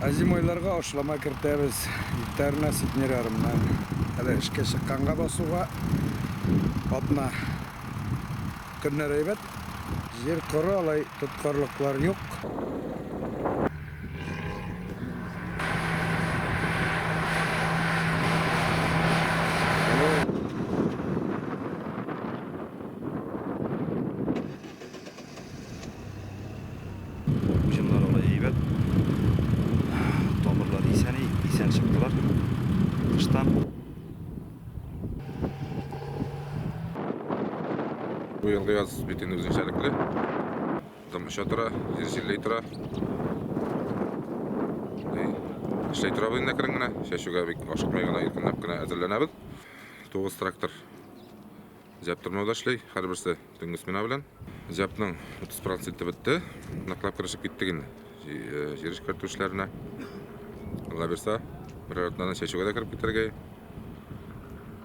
Ә зимойларга ашлама кертәбез, гектарына центнер ярымнан. Әле эшкә чыкканга басуга атна. Көннәр әйбәт, җир коры, алай тоткарлыклар юк. Уҗымнар алай әйбәт. Тамырлар исән, исән чыктылар кыштан. Бу елгы яз бит инде үзенчәлекле. Дым оча тора, җир җилләй тора. Эшләй торабыз инде әкрен генә. Чәчүгә бик ашыкмый гына, иркенләп кенә әзерләнәбез. 9 трактор Зяб тырнауда эшли, һәрберсе төнге смена белән. Зябның 30 проценты бетте. Ныклап керешеп киттек инде. Җир эшкәртү эшләренә. Алла бирса, берәр атнадан чәчүгә дә кереп китәргә.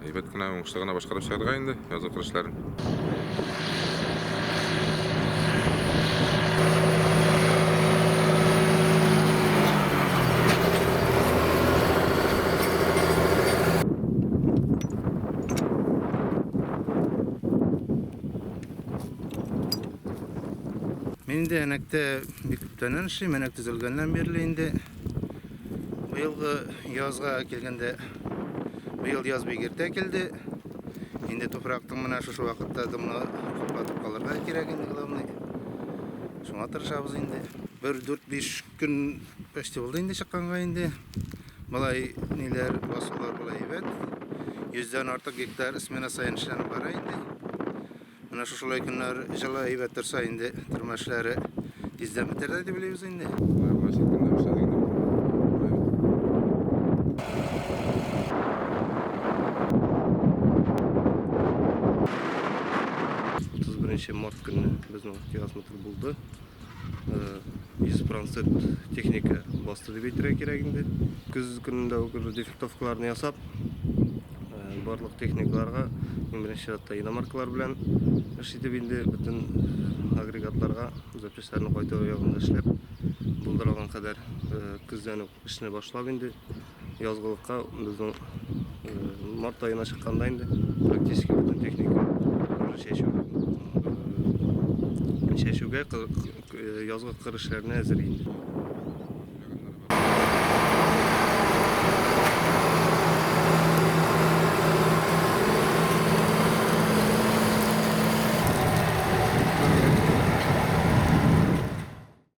Әйбәт кенә, уңышлы гына башкарып чыгарга инде язгы кыр эшләрен. Мин инде Әнәктә бик күптәннән эшлим, Әнәк төзелгәннән бирле инде. Быелгы язга килгәндә, быел яз бик иртә килде. Инде туфрактың менә шушы вакытта дымны каплатып калырга кирәк инде, главный. Шуңа тырышабыз инде. Бер 4-5 көн почти булды инде чыкканга инде. Болай ниләр, басулар болай әйбәт. Йөздән артык гектар смена саен эшләнеп бара инде. Менә шушылай көннәр җылы әйбәт торса инде тырма эшләре тиздән бетәр дә дип уйлыйбыз инде. Утыз беренче март көнне безнең техосмотр булды. 100% техника басты дип әйтергә кирәк инде. Көз көнендә үк уже дефектовкаларны ясап, барлык техникаларга, иң беренче чиратта иномаркалар белән эш итеп инде бөтен агрегатларга запчастьларны кайтару ягында эшләп, булдырылган кадәр көздән үк эшне башлап инде язгылыкка безнең март аена чыкканда инде практически бөтен техника уже чәчү чәчүгә язгы кыр эшләренә әзер инде.